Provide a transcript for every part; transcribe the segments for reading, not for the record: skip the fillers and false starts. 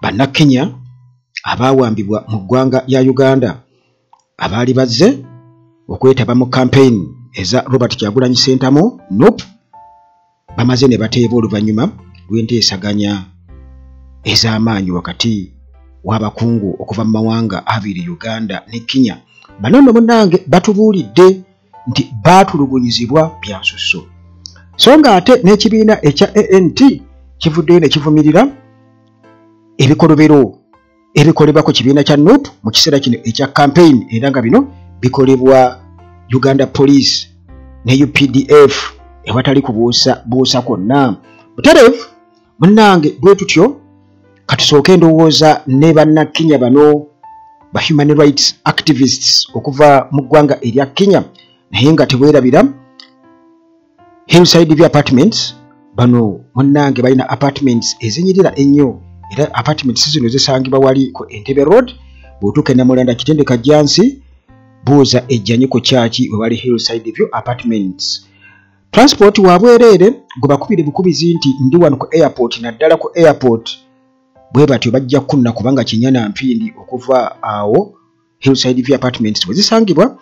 Bannakenya abaawambibwa mu ggwanga lya Uganda abaali bazze okwetaba mu campaign eza Robert Kyagulanyi Ssentamu NUP bamaze ne bateebwa oluvannyuma lw'enteesaganya ez'amaanyi wakati w'abakungu okuva mu mawanga abiri, Uganda ne Kenya. Bano nno munnange batubuulidde nti baatulugunyizibwa bya nsusso, so ng'ate n'ekibiina ekya ANT kivuddeyo ne kivumirira ebikolobero ebikolebwa ku kibiina kya NUP mu kiseera kino ekya campaign, era nga bino bikolebwa Uganda Police ne UPDF ewatali kubuusa buusa kwonna. Butereevu munnange bwe tutyo katusooke endowooza ne bannakenya bano ba human rights activists okuva mu ggwanga erya Kenya, naye nga teweerabira Hillside View Apartments. Bano munnange balina apartments ezinyirira ennyo, era apartments zino zisangibwa wali ku Entebbe Road. Bw'otuuka e Namulanda Kitende Kajjansi, buuza ejjanyi ku kyaki we wali Hillside View Apartments. Transport wa bwereere, gwe bakubire bukubizi nti ndi wano ku airport, naddala ku airport bwe batyo bajja kunna, kubanga kinyana mpindi okuva awo Hillside View Apartments we zisangibwa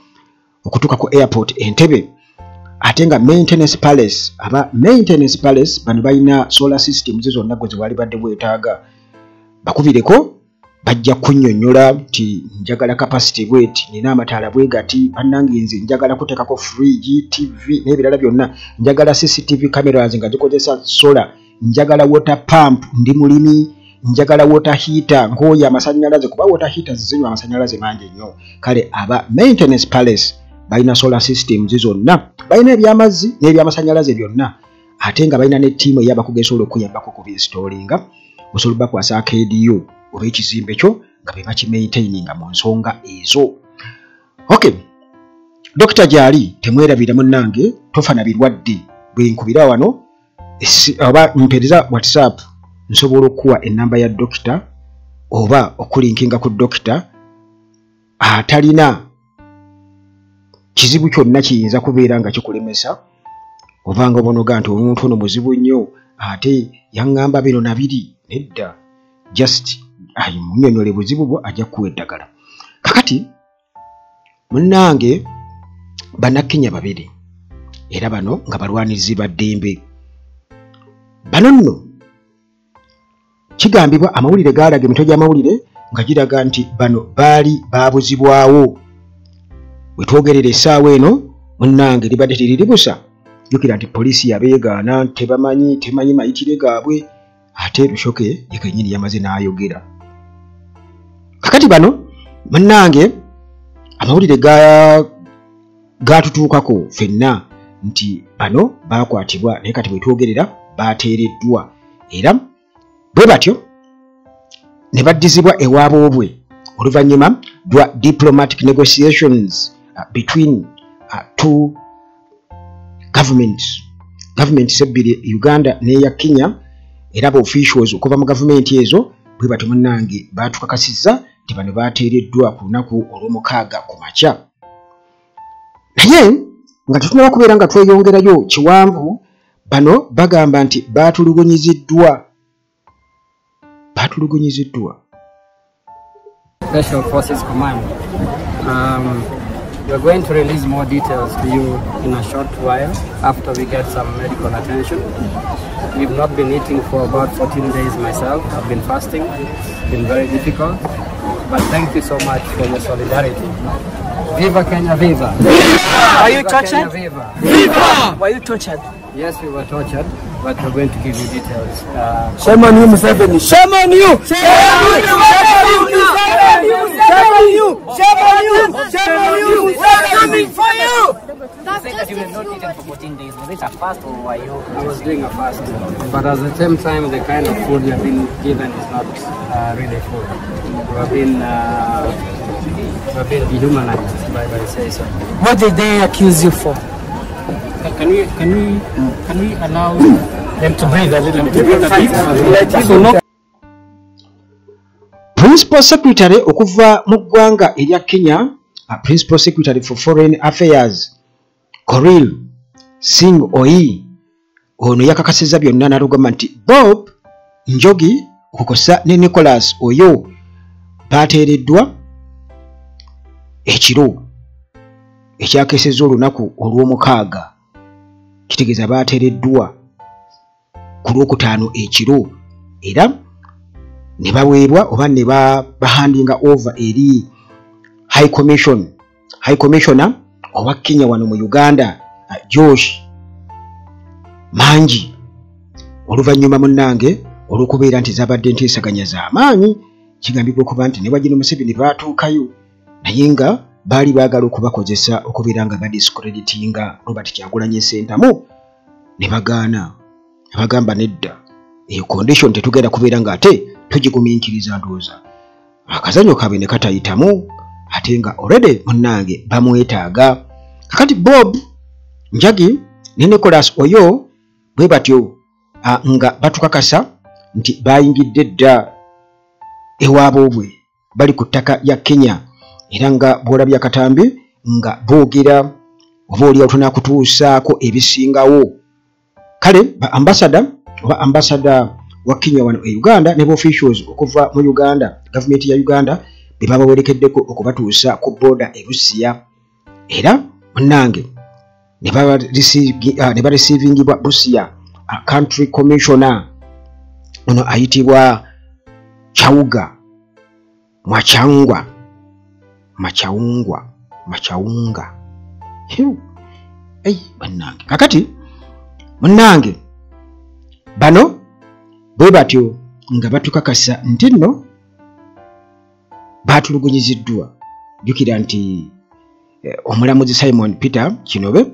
okutuuka ku airport Entebbe. Ate nga Maintenance Palace, aba Maintenance Palace bano balina solar systems zonna gwe zewali badde bwetaaga, bakubireko bajja kunnyonnyola nti njagala capacity bweti, nina amataala bwe gati, bannange nze njagala kuteekako fridge, TV n'ebirala byonna, njagala CCTV cameras nga zikozesa solar, njagala water pump, ndi mulimi, njagala water heater, nkooye amasannyalaze kuba water heaters zinywa amasannyalaze mangi nnyo. Kale aba Maintenance Palace balina solar systems zonna, balina ebyamazzi n'ebyamasannyalaze byonna, ate nga balina ne ttiimu ey'abakugu esobola okuyambako ku binstallinga. Osobola bakwasa akeediyo oba ekizimbe kyo nga be bakimaintaininga mu nsonga ezo. Okay, Dokita gyali, temwerabira munnange, tofa na birwadde. Bwe nkubira wano oba mpeereza WhatsApp, nsobola okuwa ennamba ya dokita oba okulinkinga ku dokita atalina kizibu kyonna kiyinza kubeera nga kikulemesa, obanga obonoga nti omuntu ono muzibu nnyo ate yaŋŋamba bino nabiri. Nedda, just munnyonnyole buzibu bwo, ajja kukuwa eddagala. Kakati munnange, bannakenya babiri era bano nga balwanirizi ba ddembe, bano nno kigambibwa amawulire gaalaga, emitwe gy'amawulire nga giraga nti bano baali baabuzibwawo. Bwe twogerera essaawa eno munnange libadde teriri busa. Jjukira nti poliisi yabeegaana, tebamanyi, temanyi mayitire gaabwe, ate Rushoke ye kennyini yamaze n'ayogera. Kakati bano munnange amawulire gatutuukako ffenna nti bano baakwatibwa, naye kati bwe twogerera baateereddwa, era bwe batyo ne baddizibwa ewaboobwe oluvannyuma lwa diplomatic negotiations between two governments, governments ebbiri, Uganda n'eya Kenya, era aba officials okuva mu gavumenti ezo bwe batyo munnange baatukakasizza nti bano baateereddwa ku lunaku olw'omukaaga ku makya. Naye nga tetunaba kubeera nga tweyongerayo kiwanvu, bano bagamba nti baatulugunyiziddwa, baatulugunyiziddwa. Special Forces Command. We're going to release more details to you in a short while after we get some medical attention. We've not been eating for about 14 days myself. I've been fasting. It's been very difficult. But thank you so much for your solidarity. Viva Kenya, viva! Viva! Are you Viva tortured? Kenya, viva! Viva! Were you tortured? Yes, we were tortured, but we're going to give you details. Shame on you, Museveni. Shame on you! Shame on you! Shame on you! Shame on you! Shame on you! We're coming for you! You said that you were not eaten for 14 days. Was it a fast or were you? I was doing a fast, but at the same time, the kind of food we have been given is not really food. We have been dehumanized, if I may say so. What did they accuse you for? Can we allow them to breathe a little bit? So no Principal Secretary okuva mu ggwanga erya Kenya, Principal Secretary for Foreign Affairs Korir Sing'Oei, ono yakakasizza byonna n'atugamba nti Bob Njogi okukosa ne Nicholas Oyo bateereddwa ekiro ekyakesezza olunaku olw'omukaaga. Kitegeeza bateereddwa ku lwokutaano ekiro era ne baweebwa oba ne bahandinga over eri High Commissioner owa Kenya wano mu Uganda, Josh Manji, oluvannyuma munnange olw'okubeera nti zabadde nteesaganya z'amaanyi. Kigambibwa okuba nti ne Wagino Museveni baatuukayo naye nga baali baagala okubakozesa okubeera nga badiscreditinga Robert Kyagulanyi Ssentamu, ne bagaana, bagamba nedda, eyo condition tetugenda kubeera nga ate tugigumiikiriza. Ndowooza akazannyo kaabwe ne katayitamu, ate nga already munnange bamwetaaga. Kakati Bob Njagi ne Nicholas Oyo bwe batyo nga batukakasa nti bayingidde dda ewaboobwe, bali ku ttaka lya Kenya, era nga bw'olabye akatambi nga boogera oba oliawo tunaakutuusaako ebisingawo. Kale ba ambassador oba ambassador wa Kenya wano e Uganda ne officials okuva mu Uganda, gavumenti ya Uganda, be babawerekeddeko okubatuusa ku border e Busia, era munnange ne bareceivingibwa Busia country commissioner ono ayitibwa Chauga Machangwa Machaungwa Machaunga. Bannange kakati munnange bano bwe batyo nga batukakasa nti nno baatulugunyiziddwa. Jjukira nti omulamuzi Simon Peter Kinobe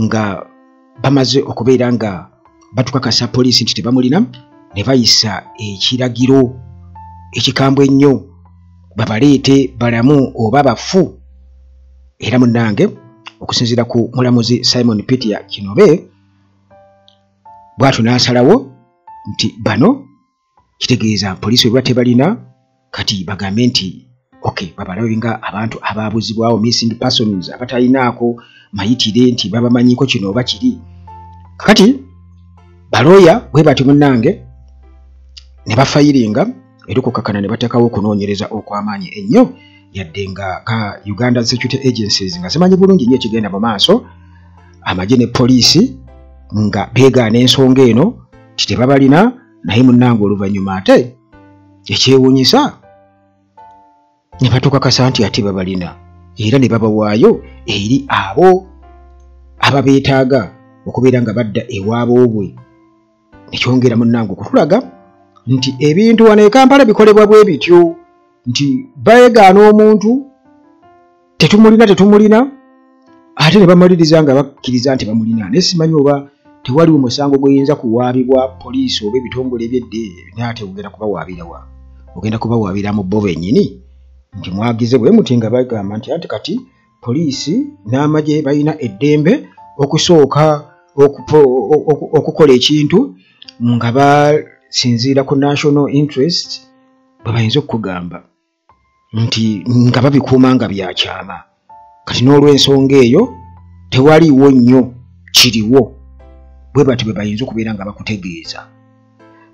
nga bamaze okubeera nga batukakasa poliisi nti tebamulina, ne bayisa ekiragiro ekikambwe ennyo babaleete balamu oba bafu. Era munnange okusinziira ku mulamuzi Simon Peter Kinobe bw'atyo n'asalawo nti bano kitegeeza poliisi bwe tebalina kati bagambe nti okay, babalabe nga abantu abaabuzibwawo, missing persons, abatalinaako mayitire nti babamanyiko kino oba kiri. Kakati balooya bwe batyo munnange ne bafayiringa era okukkakkana ne bateekawo okunoonyereza okw'amaanyi ennyo, yadde nga ka Uganda Security Agencies nga zimanyi bulungi nnyo ekigenda mu maaso, amagye ne poliisi nga beegaana ensonga eno nti tebabalina. Naye munnange oluvannyuma ate ekyewuunyisa ne batukakasa nti ate babalina, era ne babawaayo eri abo ababeetaaga okubeera nga badda ewaboobwe. Nekyongera munnange okutulaga nti ebintu wano e Kampala bikolebwa bwe bityo, nti beegaana omuntu tetumulina ate ne bamaliriza nga bakkiriza nti bamulina. Naye simanyi oba tewaliwo musango guyinza kuwaabibwa poliisi oba ebitongole ebyedde, naye ate ogenda kubawaabirawa? Ogenda kubawaabira mu bo bennyini nti mwagize bwe muti, nga bagamba nti anti kati poliisi n'amagye balina eddembe okusooka okukola ekintu nga basinziira ku national interest, bwe bayinza okukugamba nti nga babikuuma nga byakyama. Kati n'olw'ensonga eyo tewaliiwo nnyo kiriwo, bwe batyo bwe bayinza okubeera nga bakutegeeza.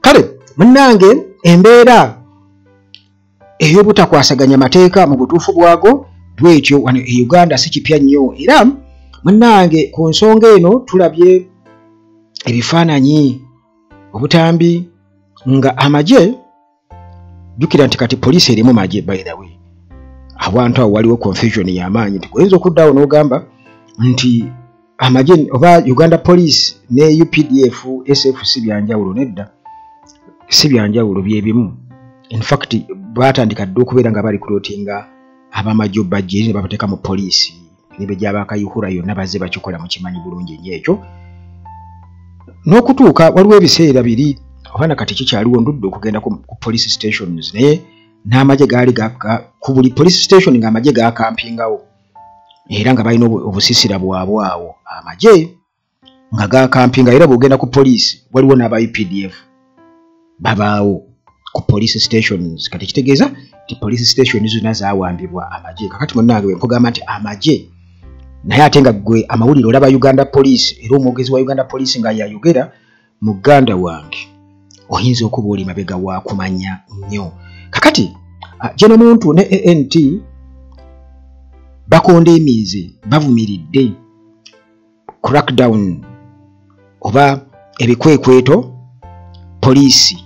Kale munnange embeera ey'obutakwasaganya mateeka mu butuufu bwago bwetyo wano e Uganda si kipya nnyo. Era munnange ku nsonga eno tulabye ebifaananyi, obutambi nga amagye, jjukira nti kati poliisi erimu magye, by the way, awantu awo waliwo confusion y'amaanyi nti oyinza okuddawo n'ogamba nti amagye oba Uganda Police ne UPDF SFC byanjawulo. Nedda, si byanjawulo, byebimu. In fact baatandika dda okubeera nga barecruitinga abamagye bajje ne babateeka mu poliisi, ne bejja yonna bazze bakikola, mukimanyi bulungi nnyo ekyo. N'okutuuka waliwo ebiseera biri oba nakati kikyaliwo ndudde okugenda ku police stations, naye n'amagye gaali ku buli police station ng'amagye gakampingawo, era nga balina obusisira bwabwe awo, amagye nga gakampinga. Era bw'ogenda ku poliisi waliwo n'aba UPDF babaawo ku police stations. Kati kitegeeza nti police station zonna zaawambibwa amagye. Kakati munnange bwe nkugamba nti amagye, naye ate nga ggwe amawulire olaba Uganda Police, era omwogezi wa Uganda Police nga yayogera, muganda wange Oyinza okuba oli mabega wa kumanya nnyo. Kakati General Muntu ne ANT bakondeemize, bavumiridde crackdown oba ebikwekweto poliisi,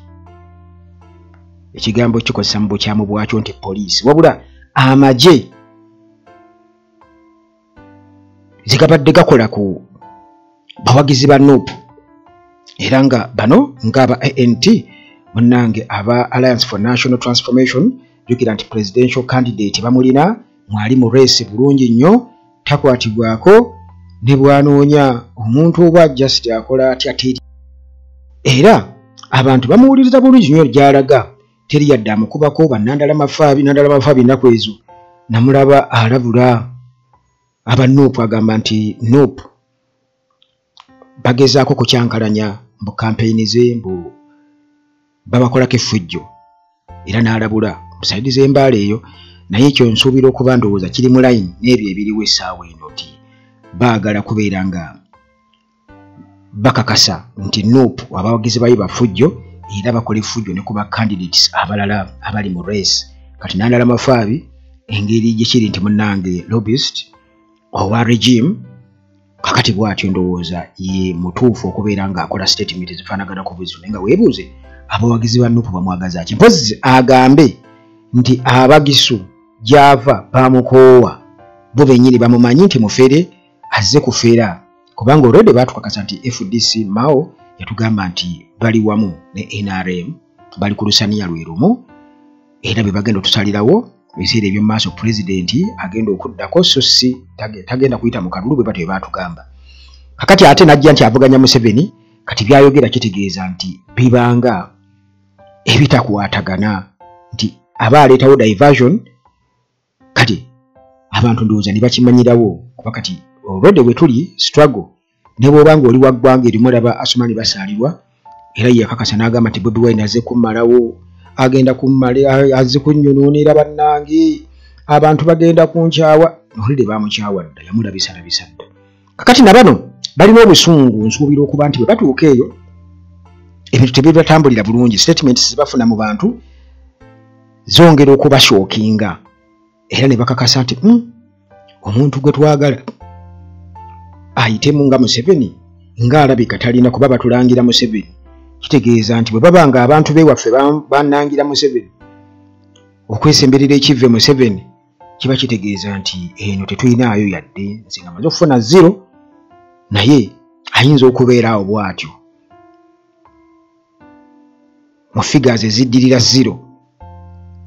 ekigambo kikozesa mu bukyamu bwakyo nti poliisi, wabula amagye zigabadde gakola ku bawagizi ba NUP, era nga bano ng'aba ANT munnange aba Alliance for National Transformation. Jjukira nti presidential candidate bamulina mwali mu race bulungi nnyo, takwatibwako ne bwanoonya omuntu oba just akola atya teri, era abantu bamuwuliriza bulungi nnyo gy'alaga, teri yadde amukubako. Bannandala Mafaabi, Nandala Mafaabi ennaku ezo namulaba alabula aba NUP, agamba nti NUP bagezaako kukyankalanya mbu kampeyini ze, mbu babakolako effujjo, era n'alabula musayidi z'embaala eyo. Naye ekyo nsuubira okuba ndowooza kiri mu line n'ebyo ebiriwo essaawa eno, nti baagala kubeera nga bakakasa nti NUP abawagizi bayo bafujjo, era bakola effujjo ne ku ba candidates abalala abali mu race. Kati Nandala Mafaabi engeri gye kiri nti munnange lobbyist owa regime, kakati bw'atyo ndowooza ye mutuufu okubeera ng'akola statement ezifaanagana ku bwizo, naye nga weebuuze abawagizi ba NUP bamwagaza ki? Mpozzi agambe nti abagisu gy'ava bamukoowa, bo bennyini bamumanyi nti mufere, azze kufera, kubanga already baatukakasa nti FDC Mao yatugamba nti bali wamu ne NRM, bali ku lusaniya lwe lumu, era be bagenda otusalirawo ebiseera eby'omu maaso. Pulezidenti agenda okuddako so si tagenda kuyita mu kalulu, bwe batyo bwe baatugamba. Kakati ate n'ajja nti avuganya Museveni, kati byayogera kitegeeza nti bibanga ebitakwatagana, nti aba aleetawo diversion. Kati abantu ndowooza ne bakimanyirawo, kuba kati already we tuli struggle, ne bw'oba ng'oli wa ggwanga erimu olaba Asumani basaalirwa, era ye yakakasa n'agamba nti Bobi Wine azze kummalawo, agenda kummala, azze kunnyunuunira bannange, abantu bagenda kunkyawa. Already baamukyawa dda, yamulabisalabisa dda. Kakati na bano balina obusungu, nsuubira okuba nti bwe batuuka eyo ebintu tebibatambulira bulungi, statements zebafuna mu bantu zongera okubashookinga, era ne bakakasa nti omuntu gwe twagala ayitemu nga Museveni ng'alabika talina, kuba batulangira Museveni. Kitegeeza nti bwe baba nga abantu b'ewaffe bannangira Museveni, okwesemberera ekivve Museveni, kiba kitegeeza nti eno tetulinaayo yadde. Nze nga maze okufuna zero, naye ayinza okubeera awo bw'atyo mu figures eziddirira zero,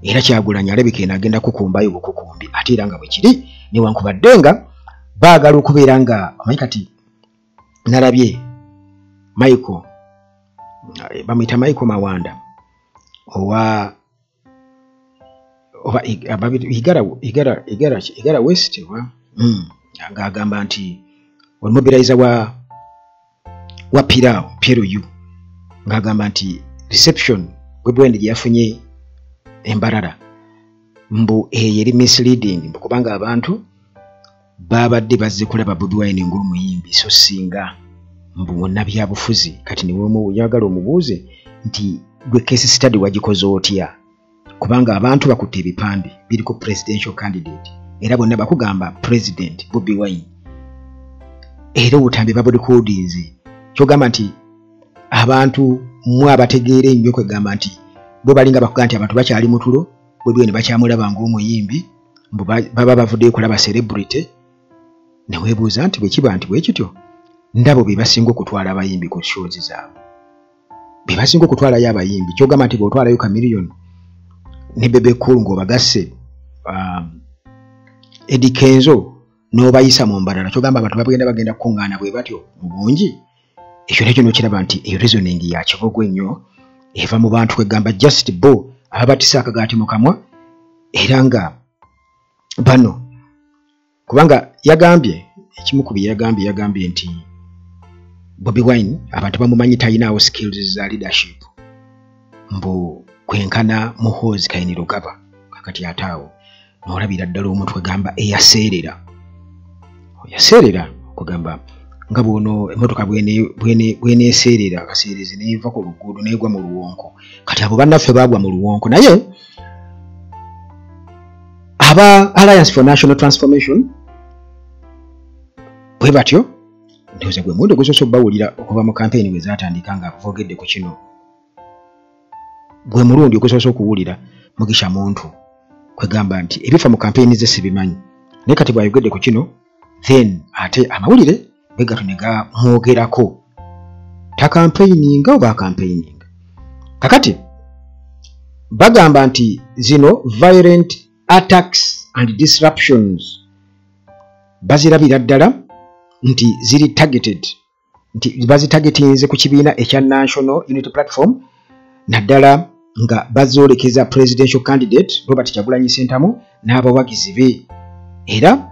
era Kyagulanyi alabika eno agenda kukumbayo bukukumbi, ate era nga bwe kiri, newankubadde nga baagala okubeera nga omanyi. Kati nalabye Michael, bamuyita Michael Mawanda owa oba Igara, Igara, Igara, Igara West oba ng'agamba nti omumobilizer wa Pirao PLU, ng'agamba nti reception Bobi Wine gye yafunye embalala mbu eyo eri misleading, mbu kubanga abantu babadde bazze kulaba Bobi Wine ng'omuyimbi so singa mbu munnabyabufuzi. Kati niwe oyagala omubuuze nti gwe case study wagikoze otya, kubanga abantu bakutte ebipande biriko presidential candidate, era bonna bakugamba President Bobi Wine, era obutambi babulikodinze. Kyogamba nti abantu mmwe abategeera ennyo, kwegamba nti bo balinga bakuga nti abantu bakyali mutulo, Bobi Wine bakyamulaba ng'omuyimbi, mbu baba bavuddeyo kulaba celebrity. Ne weebuuza nti bwe kiba nti bwe kityo, ndabo be basinga okutwala abayimbi ku shows zaabwe, be basinga okutwalayo abayimbi. Kyogamba nti bw'otwalayo Chameleone ne Bebe Cool ng'obagasse Eddy Kenzo n'obayisa mu mbalala, kyogamba abantu bagenda bagenda kukuŋŋaana bwe batyo mu bungi. Ekyo nakyo n'okiraba nti eyo reasoning ya kibogo ennyo eva mu bantu, kwegamba just bo ababatisa akagaati mu kamwa. Era nga bano, kubanga yagambye ekimu ku bye yagambye, yagambye nti Bobi Wine abantu bamumanyi talinaawo skills za leadership, mbu kwenkana Muhoozi Kainerugaba. Kakati ate awo n'olabira ddala omuntu kwegamba eyaseerera, yaseerera, kugamba Nga bwono emmotoka bweneeseerera akaseerezi neeva ku luguudo neegwa mu luwonko. Kati abo bannaffe baagwa mu luwonko. Naye aba Alliance for National Transformation bwe batyo, ndowooza gwe mulundi ogusoose obbawulira okuva mu kampeyini bwe zaatandika nga boogedde ku kino. Gwe mulundi ogusoose okuwulira Mugisha Muntu kwegamba nti ebifa mu kampeyini ze sibimanyi, naye kati bw'ayogedde ku kino, then ate amawulire bwe gatyo ne gamwogerako. Takampeininga oba akampeininga? Kakati bagamba nti zino violent attacks and disruptions bazirabira ddala nti ziri targeted, nti bazitargetinze ku kibiina ekya National Unity Platform, naddala nga bazoolekeza presidential candidate Robert Kyagulanyi Ssentamu n'abawagizi be. Era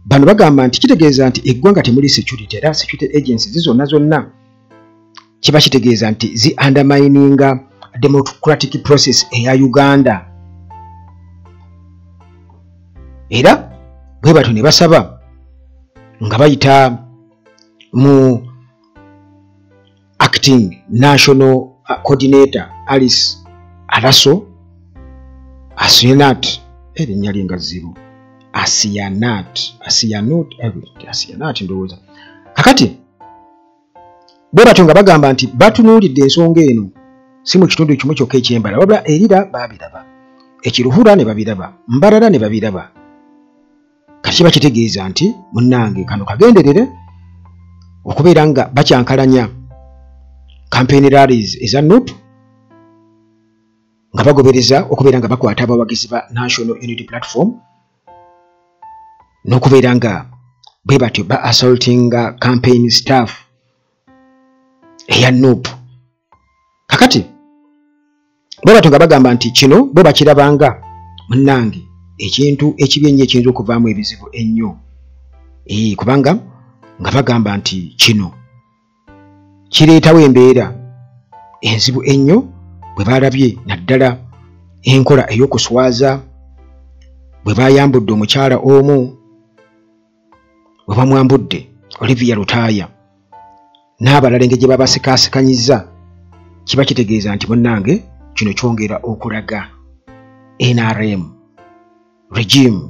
bano bagamba nti kitegeeza nti eggwanga temuli security, era security agencies zonna zonna kiba kitegeeza nti zi undermininga democratic process eya Uganda. Era bwe batyo ne basaba nga bayita mu acting national coordinator Alice Alaso Asianat, erinnya lye nga zzibu, Asianat, Asianut, Asianat ndowooza. Kakati bwe batyo nga bagamba nti batunuulidde ensonga eno si mu kitundu kimu kyokka eky'Embalala, wabula erira baabiraba, ekiruhura ne babiraba, Mbarara ne babiraba. Kati kiba kitegeeza nti munnange kano kagenderere okubeera nga bakyankalanya campaign rallies eza NUP nga bagobereza okubeera nga bakwata abawagizi ba National Unity Platform n'okubeera nga bwe batyo ba assaultinga campaign staff eya NUP. Kakati bwe batyo nga bagamba nti kino bo bakirabanga munnange ekintu ekibi ennyo ekiyinza okuvaamu ebizibu ennyo, kubanga nga bagamba nti kino kireetawo embeera enzibu ennyo bwe balabye naddala enkola ey'okuswaza bwe bayambudde omukyala omu, bwe bamwambudde Olivia Lutaaya n'abalala engeri gye babasikaasikanyizza. Kiba kitegeeza nti munnange kino kyongera okulaga NRM regime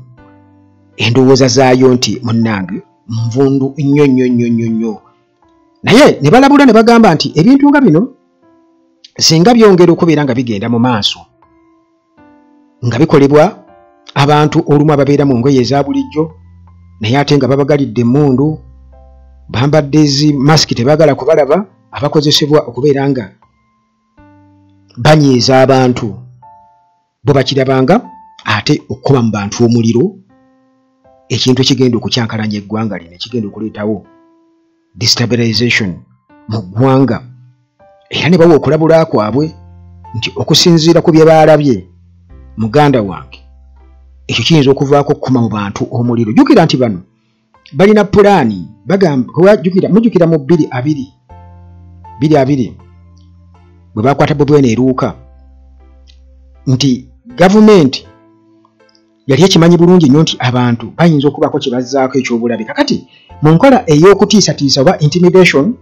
endowooza zaayo nti munnange nvundu nnyo nnyo nnyo nnyo nnyo. Naye ne balabula ne bagamba nti ebintu nga bino singa byongera okubeera nga bigenda mu maaso nga bikolebwa abantu olumu ababeera mu ngoye eza bulijjo, naye ate nga babagalidde emmundu, bambadde zi masiki tebaagala kubalaba, abakozesebwa okubeera nga banyiiza abantu, bo bakirabanga ate okukuba mu bantu omuliro, ekintu ekigenda okukyankalanya eggwanga lino, ekigenda okuleetawo destabilization mu ggwanga. Era ne bawa okulabula kwabwe nti okusinziira ku bye baalabye, muganda wange, ekyo kiyinza okuvaako okukuma mu bantu omuliro. Jjukira nti bano balina pulaani, bagamba, mujjukira mu 2020 bwe bakwata Bobi Wine eruuka nti gavumenti yali ekimanyi bulungi nnyo nti abantu bayinza okubaako kye bazzaako eky'obulabe. Kakati mu nkola ey'okutiisatiisa oba intimidation,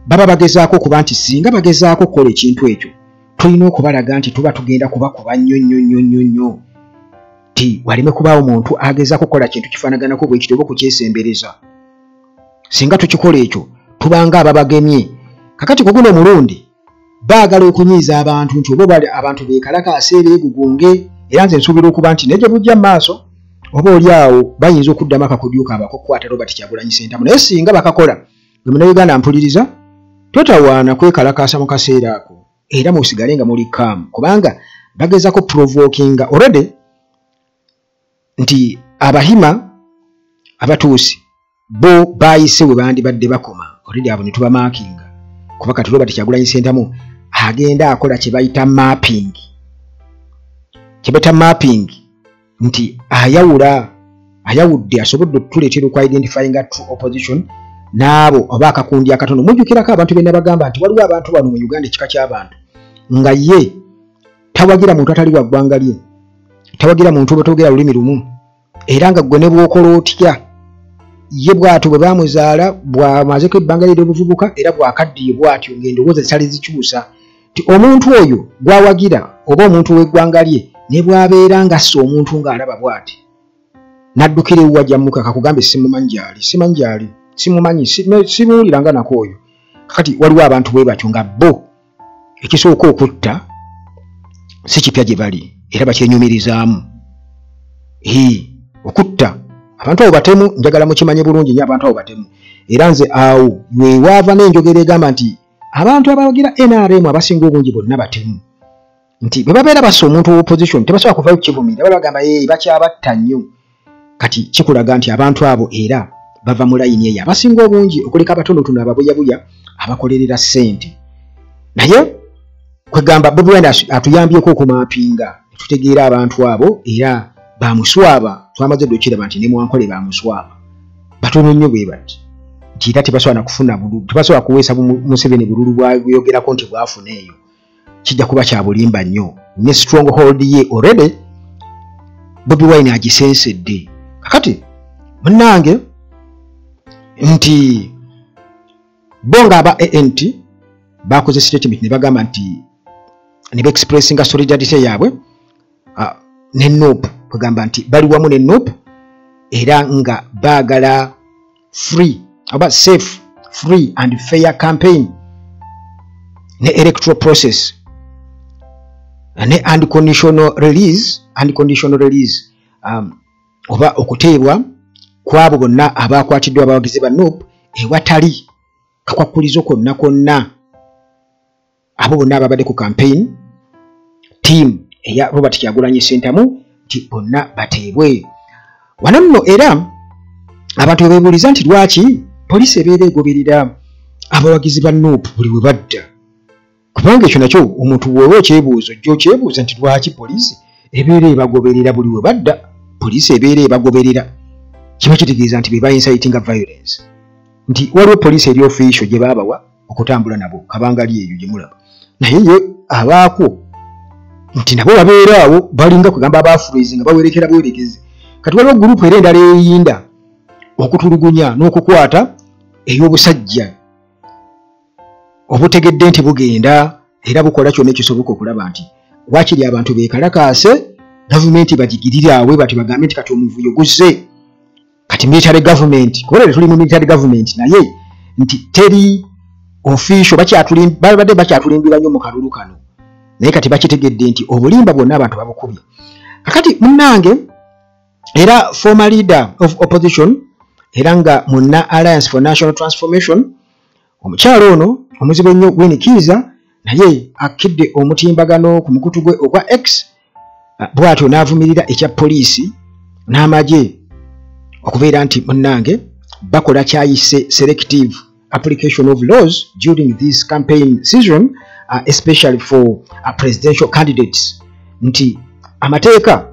baba bagezaako okuba nti singa bagezaako okukola ekintu ekyo, tulina okubalaga nti tuba tugenda kubakuba nnyo nnyo nnyo nnyo nnyo, ti waleme kubaawo muntu agezaako okukola kintu kifaanaganako bwe kityo oba okukyesembereza. Singa tukikola ekyo tubanga ababagemye. Kakati ku guno omulundi baagala okunyiiza abantu nti oba abantu beekalakaase beegugunge, era nze nsuubira okuba nti naye gye bujja mu maaso oba oli awo bayinza okuddamu akakodyo kaabwe ak'okukwata Robert Kyagulanyi Ssentamu. Naye singa bakakola, gwe Munnayuganda mpuliriza, totawaana kwekalakaasa mu kaseera ako, era musigale nga muli calm, kubanga bagezaako provokinga already nti Abahima Abatuusi bo bayise we bandibadde bakoma already, abo ne tubamaakinga, kuba kati Robert Kyagulanyi Ssentamu agenda akola kye bayita mapping, kye bayita mapping nti ayawula, ayawudde, asobodde okutuleetera okwidentifyinga true opposition n'abo oba akakundi akatono. Mujjukirako abantu be nabagamba nti waliwo abantu bano mu Uganda, ekika ky'abantu nga ye tawagira muntu atali wa ggwanga lye, tawagira muntu oba togera lulimi lumu, era nga ggwe ne bw'okola otya ye bw'atyo bwe baamuzaala bw'amazeko ebbanga ly'obuvubuka era bw'akaddiye bw'atyo ng'endowooza zitali zikyusa nti omuntu oyo gw'awagira oba omuntu w'eggwanga lye ne bw'abeera ng'assa omuntu ng'alaba bw'ati n'addukira ewuwa jammuka kakugambe simumanyi gy'ali, simanyi gy'ali, simumanyi, simuwuliranga nako oyo. Kakati waliwo abantu bwe batyo nga bo ekisooka okutta si kipya gye bali era bakyenyumirizaamu. Okutta abantu abo batemu, njagala mukimanye bulungi nnyo, abantu abo batemu. Era nze awo wewaava n'enjogera egamba nti abantu abawagira NRM abasinga obungi bonna batemu, nti bwe babeera bassa omuntu wa opposition tebasobola kuvayo kukivumirira, baba bagamba bakyabatta nnyo. Kati kikulaga nti abantu abo era bava mu layini eyo abasinga obungi, okuleka abatonotono ababuyabuya abakolerera ssente. Naye kwegamba Bobi Wine atuyambyeko okumapinga tutegeera abantu abo era bamuswaba. Twamaze dda okiraba nti ne Mwankole bamuswaba batono nnyo bwe bati nti era tebasobola kufuna bululu, tebasobola kuweesa Museveni bululu bwayogerako nti bwafuna eyo, kijja kuba kya bulimba nnyo. Ne stronghold ye already Bobi Wine agisensedde. Kakati munnange nti bo nga aba ANT bakoze statement ne bagamba nti ne beexpressinga solidarity yaabwe ne NUP, kugamba nti bali wamu ne NUP era nga baagala free oba safe, free and fair campaign ne electoral process ne unconditional release, unconditional release oba okuteebwa kwabo bonna abakwatiddwa abawagizi ba NUP ewatali kakwakulizo konna konna, abo bonna ababadde ku campaign team eya Robert Kyagulanyi Ssentamu nti bonna bateebwe. Wano nno era abantu beebuuliza nti lwaki poliisi ebeera egoberera abawagizi ba NUP buli we badda, kubanga ekyo nakyo omuntu bw'oba okyebuuza ojja okyebuuza nti lwaki poliisi ebeera ebagoberera buli we badda, poliisi ebeera ebagoberera. Kiba kitegeeza nti be ba incitinga violence, nti waliwo poliisi eri official gye baabawa okutambula nabo kabangali eyo gye mulaba, naye ye abaako nti nabo babeera awo balinga kugamba abafreeze nga bawerekera buwerekezi. Kati waliwo gurupu era endala eyinda okutulugunya n'okukwata ey'obusajja obutegedde nti bugenda era bukola kyonna ekisoboka okulaba nti waakiri abantu beekalakaase gavumenti bagigirire awe bati bagambe nti kati omuvuyo guzze, kati military government, kuba tuli mu military government, naye nti teri official, babadde bakyatulimbira nnyo mu kalulu kano, naye kati bakitegedde nti obulimba bwonna abantu babukubye. Kakati munnange era former leader of opposition era nga munna Alliance for National Transformation omukyalo ono omuzibu ennyo Winnie Kiiza naye akkidde omutimbagano ku mukutu gwe ogwa X bw'atyo n'avumirira ekya poliisi n'amagye okubeera nti munnange bakola kyayise selective application of laws during this campaign season, especially for presidential candidates, nti amateeka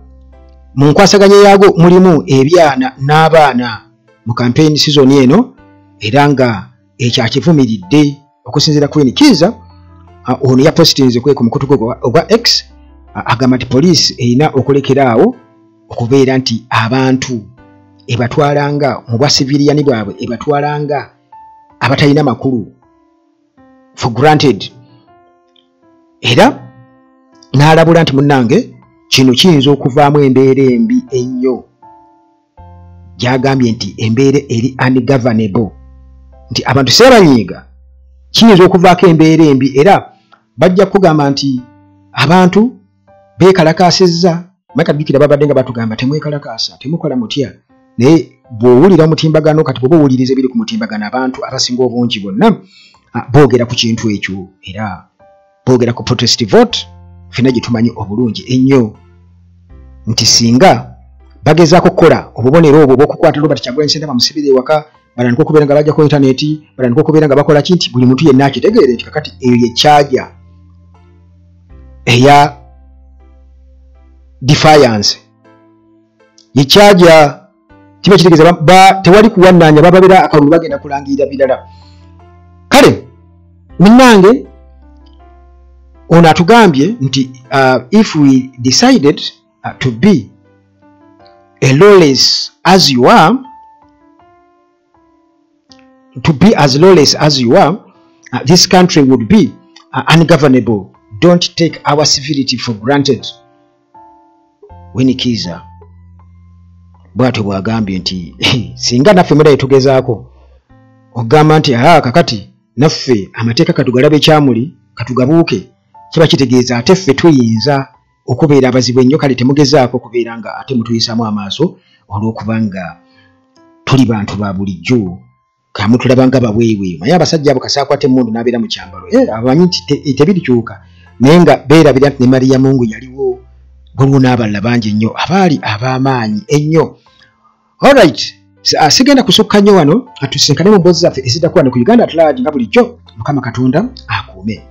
mu nkwasaganya yaago mulimu ebyana n'abaana mu campaign season eno, era nga ekyo akivumiridde. Okusinziira ku Winnie Kiiza ono yapositinze kwe ku mukutu gwe ogwa X agamba nti poliisi erina okulekera awo okubeera nti abantu ebatwalanga mu bwa civilian bwabwe, ebatwalanga abatalina makulu for granted, era n'alabula nti munnange kino kiyinza okuvaamu embeera embi ennyo gy'agambye nti embeera eri ungovernable, nti abantu seebanyiiga kiyinza okuvaako embeera embi, era bajja kugamba nti abantu beekalakaasizza. Makajjukira babadde nga batugamba temwekalakaasa, temukola mutya, naye bw'owulira omutimbagano kati bw'oba owuliriza ebiri ku mutimbagano abantu abasinga obungi bonna boogera ku kintu ekyo, era boogera ku protest vote ffenna gye tumanyi obulungi ennyo nti singa bagezaako okukola obubonero obwo obw'okukwata Robert Kyagulanyi Ssentamu bamusibire ewaka, batandika okubeera nga bajja ku intaneti, batandika okubeera nga bakola ki, nti buli muntu yenna akitegeere nti kakati eyo ye kyaja eya defiance, ye kyaja kiba kitegeeza tewali kuwannanya, bababeera akalulu bagenda kulangirira birala. Kale munnange ono atugambye nti if we decided to be a lawless as you are, to be as lawless as you are, this country would be ungovernable. Don't take our civility for granted. Winnie Kiiza bw'atyo bw'agambye nti singa naffe mudaye tugezaako okugamba nti aa kakati naffe amateeka katugalabe kyamuli katugabuuke, kiba kitegeeza ate ffe tuyinza okubeera abazibu ennyo. Kale temugezaako okubeera nga ate mutuyisaamu amaaso olw'okuba nga tuli bantu ba bulijjo, kamutulaba nga baweewe. Naye abasajja abo kasaakwata emmundu n'abeera mu kyambalo, abamanyi nti tebirikyuka, naye nga beerabira nti ne Maria Mungu yaliwo, waliwo n'abalala bangi ennyo abaali ab'amaanyi ennyo. Alright, sigenda kusukka nnyo wano, atusinkane mu mboozi zaffe eziddako wano ku Uganda at Large nga bulijjo. Mukama Katonda akuume.